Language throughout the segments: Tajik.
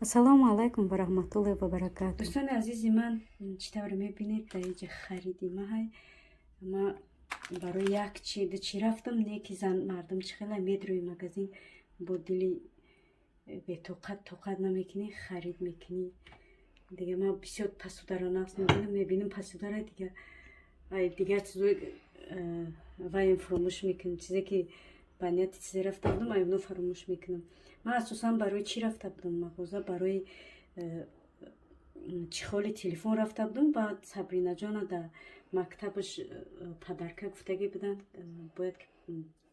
Ассалому алайкум ва раҳматуллоҳи ва баракатуҳ. Дӯстони азизи ман, чӣ тавре мебинед, дар инҷа хариди маҳай. Ма барои як чи ду чи рафтам, не ки зан мардум чӣ хела медрӯи магазин бо дили бетоқат, тоқат намекунӣ, харид мекунӣ. Дига ман бисёр посударо нақс мебинам, мебинам посудара, дига ай дигар чизои ваем фуромӯш мекунам. Чизе ки ба нияти чизе рафта будам, ай оно фаромӯш мекунам. Ман асосан барои чӣ рафта будам мағоза? Барои чехоли телефон рафта будам. Баъд Сабринаҷона дар мактабаш подарка гуфтагӣ буданд, бояд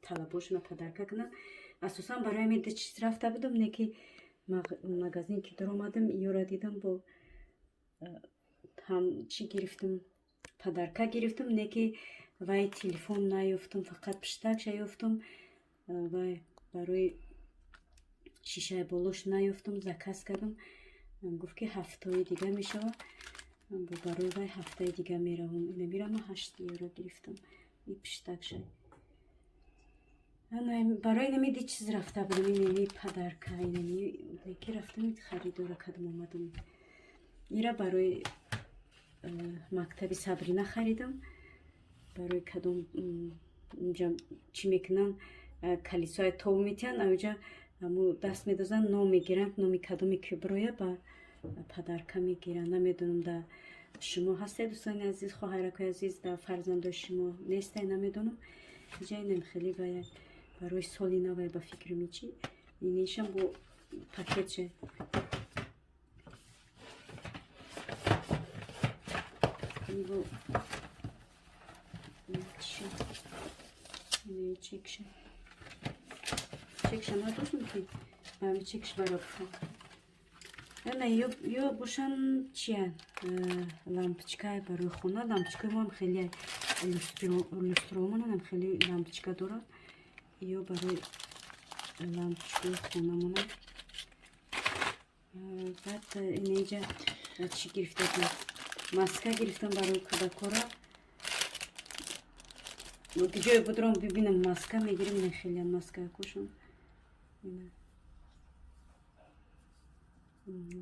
талабошона подарка кунанд. Асосан барои ҳамин ду чиз рафта будам, не ки магазин ки даромадам, ёра дидам, бо ҳам чӣ гирифтам, подарка гирифтам, не ки вай телефон наёфтам, фақат пиштакша ёфтам. Вай барои шишаи болош наёфтам, заказ кардам, гуфт ки ҳафтаҳои дига мешавад. Бо барои вай ҳафтаи дига меравам. Инамира ман 8 евро гирифтам и пиштакша. Барои инами ди чиз рафта будам, инами подарка, инами ки рафтам, харидора кардам, омадам. Ира барои мактаби Сабрина харидам. Барои кадом инҷа чӣ мекунанд, калисоя тов метиҳанд, аинҷа ҳаму даст медозанд, ном мегиранд, номи кадоме ки бироя, ба подарка мегиранд. Намедонам, да шумо ҳастед, дӯстони азиз, хоҳаракои азиз, да фарзандои шумо нестай, намедонам. Иҷа инам хеле ба як барои соли навай, ба фикри мичи инишам бо пакетше. Бо чекша, чекша надоштам, ки ба чекш баро гуфтам. Ана ё бошан чия, лампочкаи барои хона. Лампочкаи моам хеле, люстромонам хеле лампочка дорад. Ё барои лампочкаи хонамонам. Баъд инеҷа чӣ гирифта будам? Маска гирифтам барои кӯдакора. Ҷое будром бибинам, маска мегирим. Не, хеле маска кушон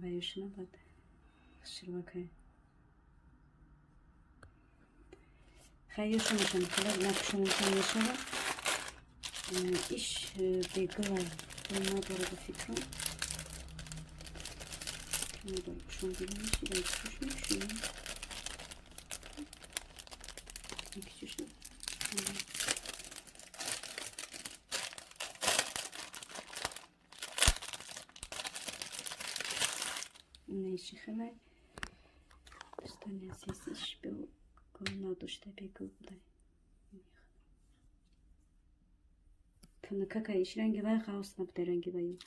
ваюшина, баъд хушрӯакай хайёшонашон хела напӯшонашон мешавад. Иш бегула надора, ба фикрам надора. Пӯшон бинамиш, чуш мепӯшонам, чуш. Инаши хелай, дӯстони азиз, иш гул надошта, бегул буда. Тунукака иш ранги вай ғавс набуда, ранги вай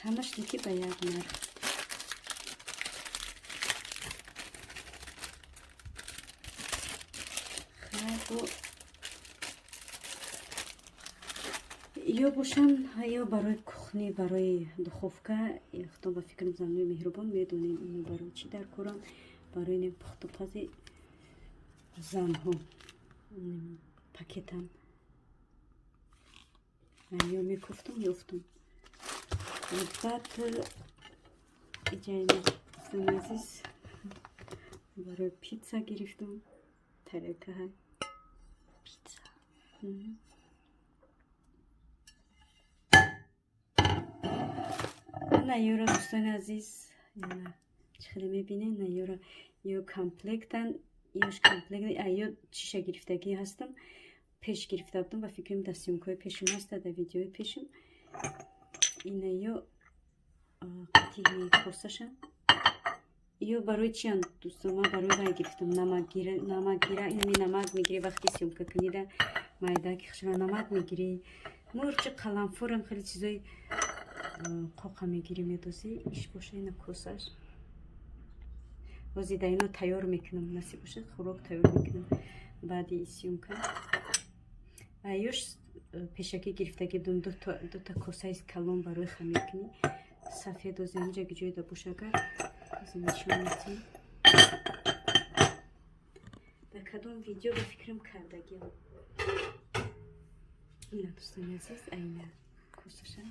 ҳамаш неки ба як нарх. Хайбо ё бошан, ё барои кухни, барои духовка. Худо, ба фикрам, занои меҳрубон медонем, ино барои чӣ дар коранд. Барои не пухтупази занҳо пакетам ё мекуфтум, ёфтум. Баъд иҷаина, дӯстони азиз, барои питса гирифтум, тарелкаҳай. Пицца. На ёра, дӯстони азиз, чӣ хеле мебинед, на ёра, ё комплектан, ёш комплект, ё чиша гирифтагӣ ҳастам, пеш гирифта будам, ба фикрам, дар съёмкаҳои пешум ҳаста, дар видеои пешум. Ина ё қатини косаша. Ё барои чиян, дӯстон? Ман барои вай гирифтам, намакгира, намакгира. Инами намак мегирӣ, вақти съёмка кунида, майдаки хушро намак мегирӣ, мурчи, қаламфурам, хеле чизои қоқа мегирӣ, медозӣ. Иш боша, ина косаш. Ҳозир дар ино тайёр мекунам, насиб бошад, хӯрок тайёр мекунам баъди съёмка. Ёш пешакӣ гирифтагӣ будам, дута косаи калон барои хамиркунӣ, сафед. Ози ҳамҷа ҷойда боша, агар ози нишон медиҳем. Дар кадом видео, ба фикрам, кардагиам. Ина, дӯстони азиз, айна косаша.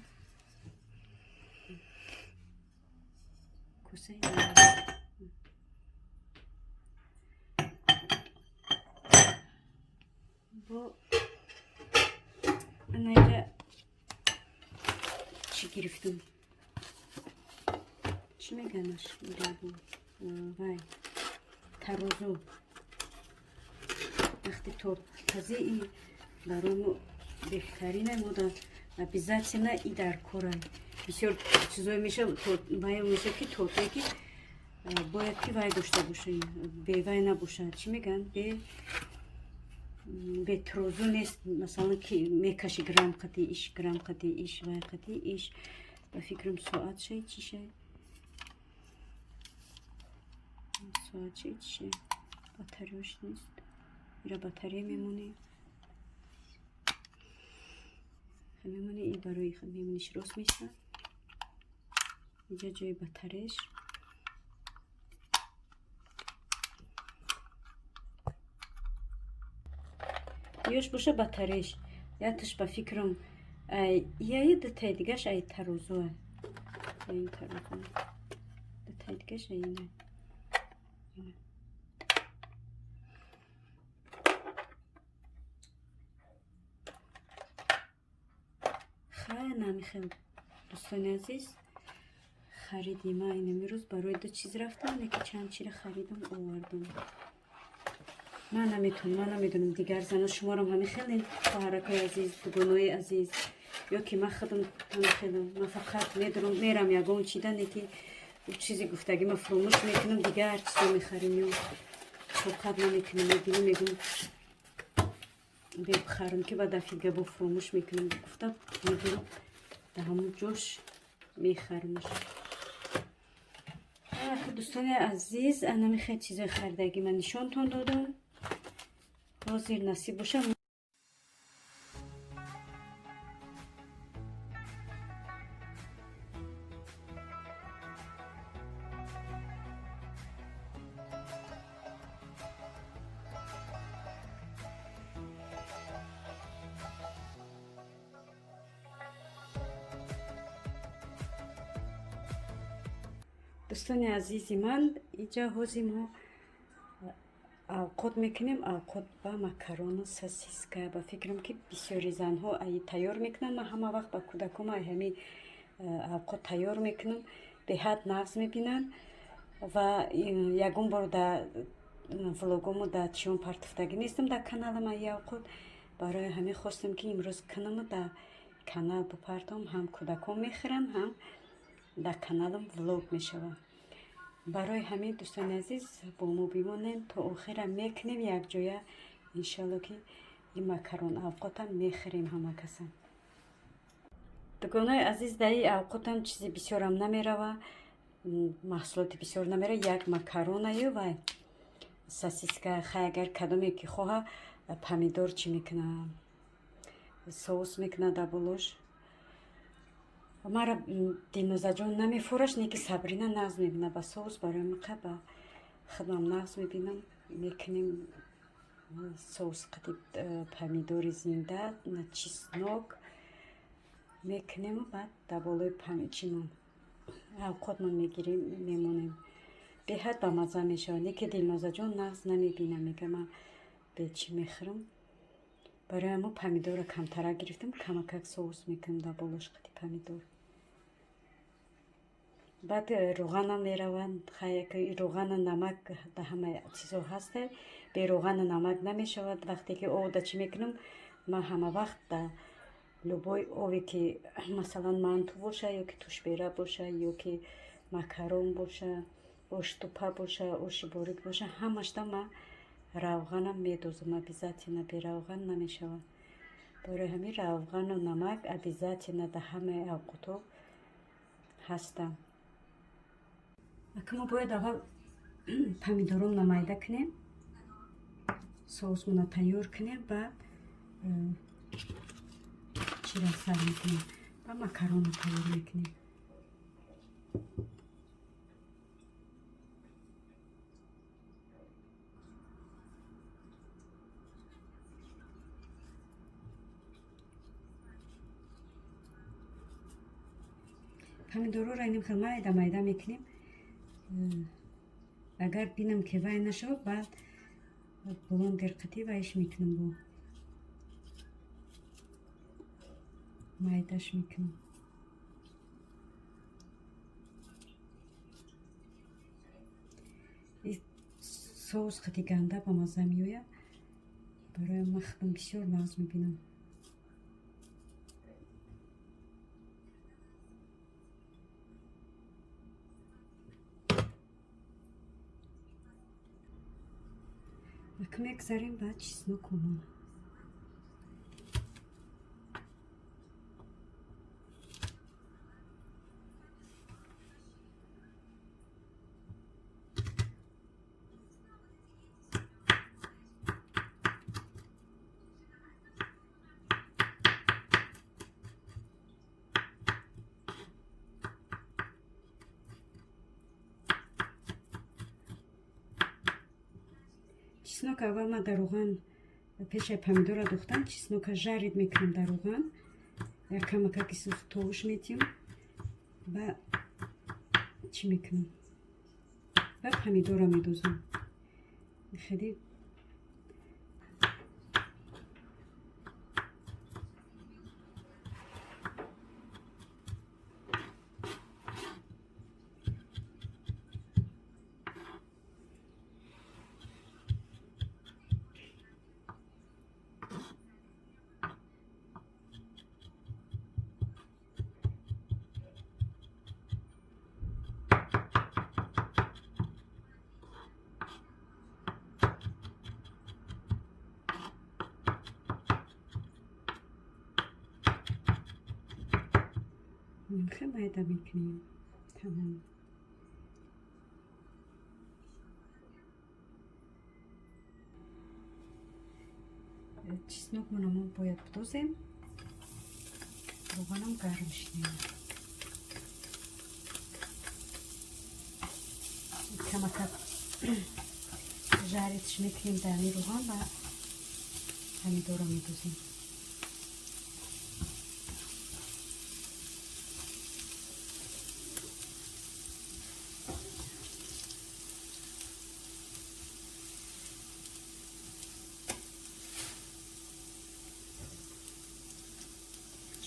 Косаи. Бо анаиҷа чӣ гирифтам? Чӣ меганаш? Вай, тарозу. Вақти тортпазӣ и барои мо беҳтарине, мо да обязательно и дар корай. Бисёр чизое меша, вай меша, ки тортое ки бояд ки вай дошта боша, бевай набошад. Чӣ мегӯянд? Бе тарозу нест. Масалан, ки мекаши грамм қати иш, грамм қати иш, вай қати иш. Ба фикрам, соат шай, чӣ шай, соат шай, чӣ шай. Батареяш нест. Ира батарея мемонӣ, мемонӣ и барои мемониш рост мешавад. Инҷа ҷои батареяш. Ёш боша батареяш яташ, ба фикрам, яи дутаи дигаш ай тарозуа, ин тарозу дутаи дигаш ай ина. Хай, намихел, дӯстони азиз, хариди ма инамирӯз барои ду чиз рафтам, леки чанд чира харидам, овардам. Ман наметонам, ман намедонам, дигар зано шуморам ҳами хеле, хоҳаракои азиз, дугонои азиз, ё ки ман худам ҳами хелам. Ман фақат медурам, мерам ягон чида, не ки чизи гуфтагӣ ман фуромӯш мекунам, дигар чизо мехарем ё тоқат намекунам. Мебинам, мегӯм, бехарам, ки ба дафъи дига бо фуромӯш мекунам гуфта, мегирам, дар ҳамон ҷош мехарамаш. Дӯстони азиз, анами хел чизои харидагӣ ман нишонтон додам. Ҳозир насиб боша. Дӯстони азизи ман, инҷа ҳозир мо авқот мекунем. Авқот ба макарону сосиска. Ба фикрам, ки бисёри занҳо ай тайёр мекунанд. Ман ҳама вақт ба кӯдаком ай ҳами авқот тайёр мекунам, беҳад нағз мебинанд. Ва ягон бор дар влогому, дар чиён партофтагӣ нестам дар каналам ай авқот. Барои ҳамин хостам, ки имрӯз кунаму дар канал бипартом. Ҳам кӯдакон мехӯранд, ҳам дар каналам влог мешавад. Барои ҳамин, дӯстони азиз, бо мо бимонем то охира, мекунем якҷоя, иншалло, ки ин макарон авқотам мехӯрем ҳама каса. Дугонаи азиз, дар ин авқотам чизи бисёрам намерава, маҳсулоти бисёр намерава. Як макаронаю ва сосиска. Хай, агар кадоме ки хоҳа, помидор чӣ мекуна, соус мекуна дар болош. Мара Дилнозаҷон намефураш, не ки Сабрина нағз мебина ба соус. Барои мақа ба худам нағз мебинам. Мекунем соус қати помидори зинда, чеснок мекунему, баъд дар болои чимон авқотмон мегирем, мемонем. Беҳад бамазза мешавад. Не ки Дилнозаҷон нағз намебинам, мега, ман бечӣ мехӯрам. Барои ҳамо помидорро камтарак гирифтам, камакак соус мекунам дар болош қати помидор. Баъд рӯғанам мераванд. Рӯғану намак дар ҳама чизо ҳаста, бе рӯғану намак намешавад. Вақте ки овда чӣ мекунам, ман ҳама вақт дар любой ове ки, масалан, манту боша, ё ки тушбера боша, ё ки макарон боша, оштупа боша, оши борик боша, ҳамашда ман равғанам медозам обязательно, бе равған намешавад. Барои ҳамин равғану намак обязательно дар ҳамаи авқотҳо ҳастанд. Ака, мо бояд аввал помидоромна майда кунем, соусмона тайёр кунем, баъд чира сар мекунем ва макаронро тайёр мекунем. Помидорҳоро иним хел майда майда мекунем. Агар бинам, ки вай нашавад, баъд блендер қатӣ вайш мекунам, бо майдаш мекунам. Соус қати ганда ба мазза меояд. Барои ман худам бисёр нағз мебинам. Ака, мегзарем ба чеснокумон. Чеснока аввал ман дар равған, пешаи помидора духтан, чеснока жарить мекунам дар равған. Як камакаки тобуш метиҳам ва чӣ мекунам, ва помидора медозам. Хеле майда мекунем, тамом. Чеснокмона мо бояд бидозем. Равғанам гарм шидем. Камакак жарить мекунем дар ҳамин равған ва помидорро медозем.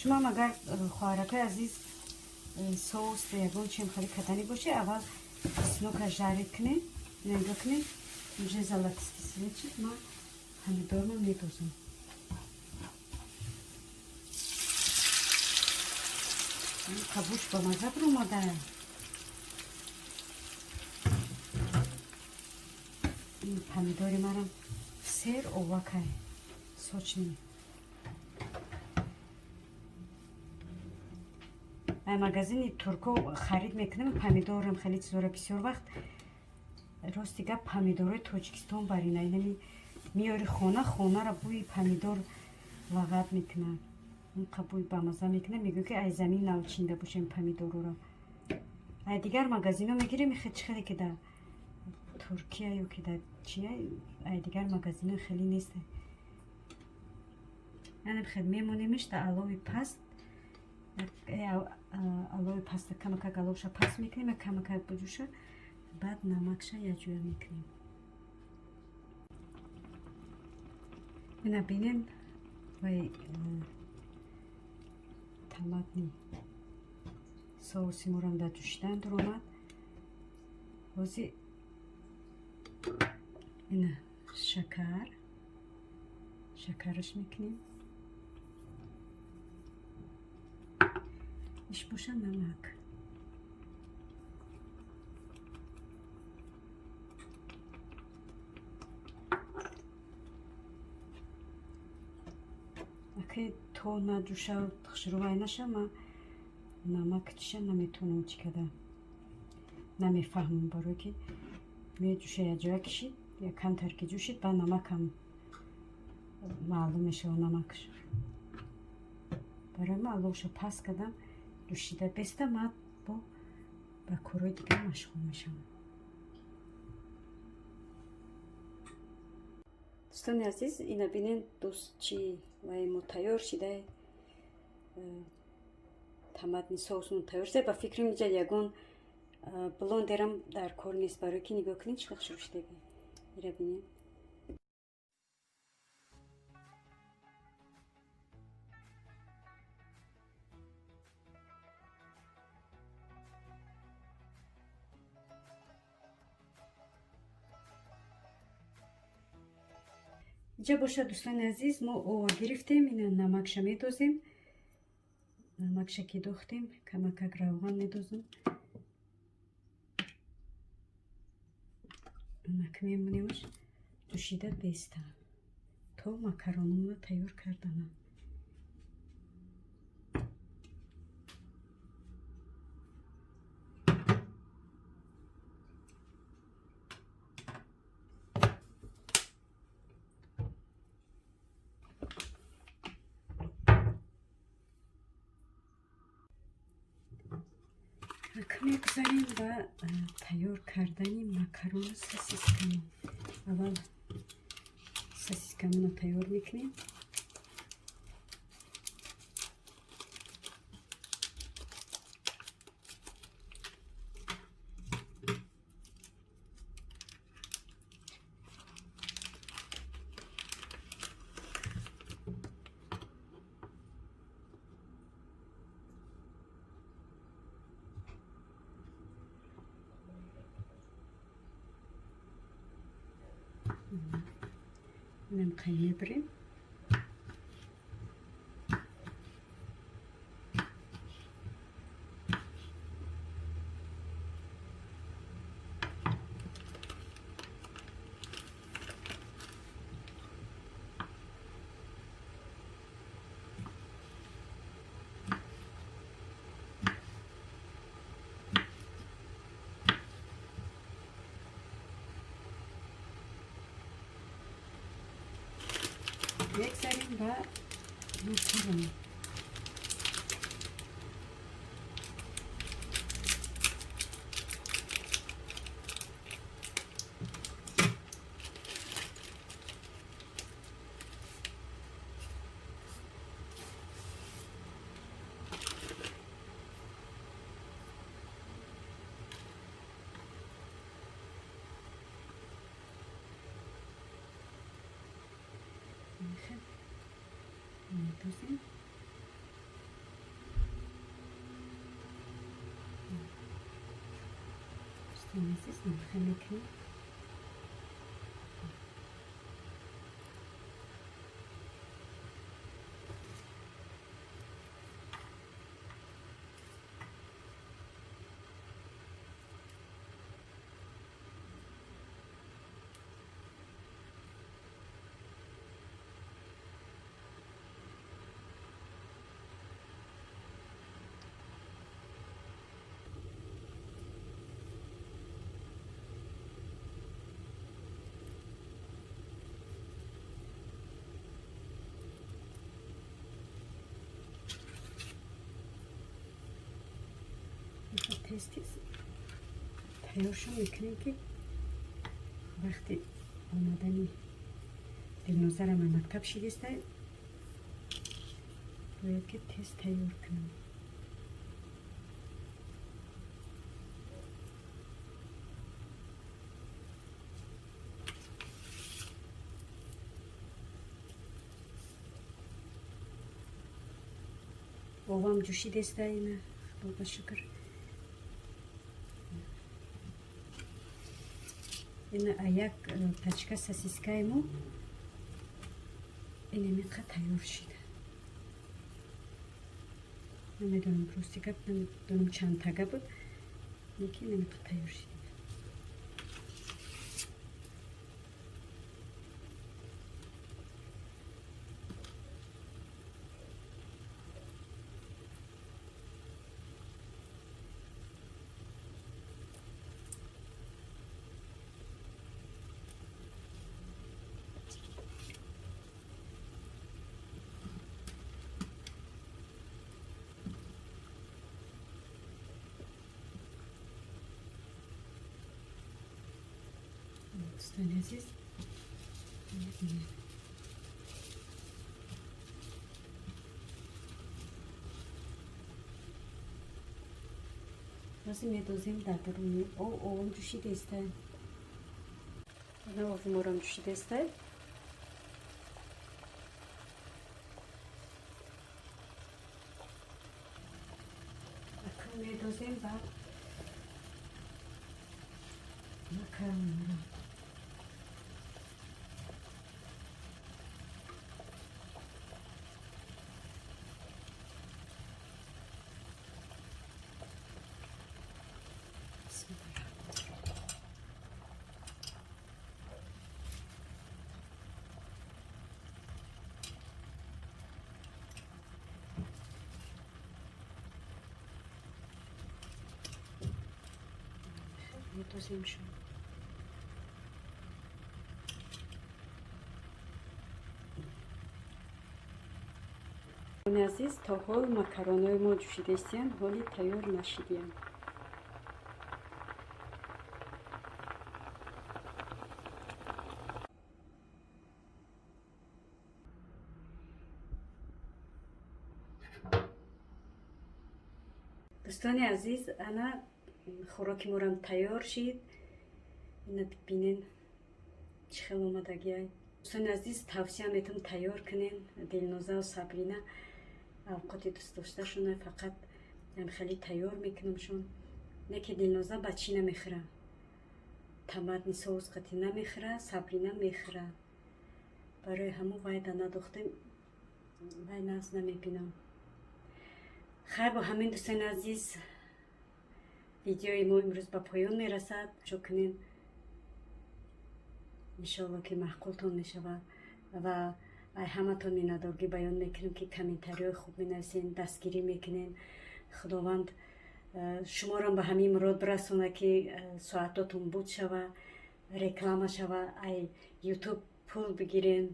Шумоам агар, хоҳаракои азиз, соус ягон чием хеле каданӣ боше, аввал чеснока жарить кунед. Нигоҳ кунед, уже золотистый цвет шуд. Ман помидорро медозам. Кабуш ба маза биромада. Ин помидори марам сер овакай, сочный. Магазини турко харид мекунам помидорам, хеле чизора бисёр вақт. Рости гап, помидорои Тоҷикистон барина инами меёри хона, хонаро бӯи помидор лағат мекунад. Инқа бӯи бамаза мекунад, мегӯ, ки ай замин нав чинда бошем помидорро. Ай дигар магазино мегирем, чӣ хеле ки дар Туркия ё ки дар чия, ай дигар магазино хеле нест. Анам хел мемонемиш дар алови паст. Алови паста камакак аловша паст мекунем, камакак буҷӯша, баъд намакша якҷоя мекунем. Ина бинем, вай томатный соуси морам дар ҷӯшидан дуромад. Ҳозир ина шакар, шакараш мекунем. Иш боша намак. Акай то наҷӯша, хушрӯвай наша, ман намак чиша наметавонам, чӣ када намефаҳмам, барое ки меҷӯша, якҷоя кишид, як камтар ки ҷӯшид, баъд намакам маълум мешава намакш. Барои ман аловша паст кардам, ҷӯшида беста, ман бо ба корҳои дигар машғул мешавам. Дӯстони азиз, ина бинен, дӯст, чи вай мо тайёр шида, томатный соусмон тайёр шуда. Ба фикрам, инҷа ягон Блендерам дар кор нест, барои ки нигоҳ кунед, чӣ хел хушрӯ шудагӣ. Ира бинед. Инҷа бошад, дӯстони азиз, мо ова гирифтем, ина намакша медозем. Намакша ки дохтем, камакак равған медозем. Намак мемонемаш, ҷӯшида беста, то макаронумро тайёр карданам. Мегузарем ба тайёр кардани макарону сосискамон. Аввал сосискамонро тайёр мекунем. Инам мебирем. Мегзарем ба макарон. Медозем. Дӯстони азиз, намха мекунем. Тез тез тайёршон мекунем, ки вақти омадани Дилнозарам мактаб шидиста, бояд ки тез тайёр кунам. Овам ҷӯшидеста, ина, худо ба шукр. Ина, як пачка сосискаи мо инамиқа тайёр шида. Намедонам, рости гап, намедонам чанд тага буд, лекин инамиқа тайёр шида. Дӯстони азиз, мебинед. Ҳозир медозем дар даруни об. Обам ҷӯшидеста. Оби морам ҷӯшидеста. Акун медозем ба макаронро. Медоземшон. Азиз, то ҳол макаронои мо ҷӯшидаистиянд, ҳоли тайёр нашидиянд. Дӯстони азиз, ана хӯроки морам тайёр шид. Ина бинен, чӣ хел омадагиай. Дӯстони азиз, тавсия метам, тайёр кунен. Дилнозаву Сабрина авқоти дӯстдошташона фақат хеле тайёр мекунамшон. Не ки Дилноза ба чӣ намехӯра, томатный соус қатӣ намехӯра, Сабрина мехӯра. Барои ҳамон вайда надохтем, вай нағз намебинам. Хайр, бо ҳамин, дӯстони азиз, видеои мо имрӯз ба поён мерасад. Шо кунем, иншоалло, ки маъқултон мешавад ва ай ҳаматон миннатдоргӣ баён мекунем, ки комментариҳои хуб менависен, дастгирӣ мекунен. Худованд шуморам ба ҳамин мурод бирасонад, ки соатотон буд шава, реклама шава, ай Ютуб пул бигирен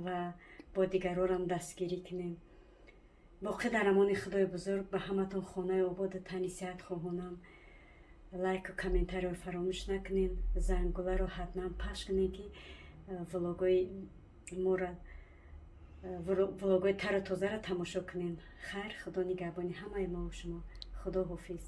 ва бо дигарорам дастгирӣ кунем. Боқӣ дар амони Худои бузург. Ба ҳаматон хонаи ободу тани сиҳат хоҳонам. Лайку комментариро фаромӯш накунен, зангуларо ҳатман пахш кунен, ки влогои мора, влогои тару тозаро тамошо кунен. Хайр, Худо нигаҳбони ҳамаи мову шумо. Худо ҳофиз.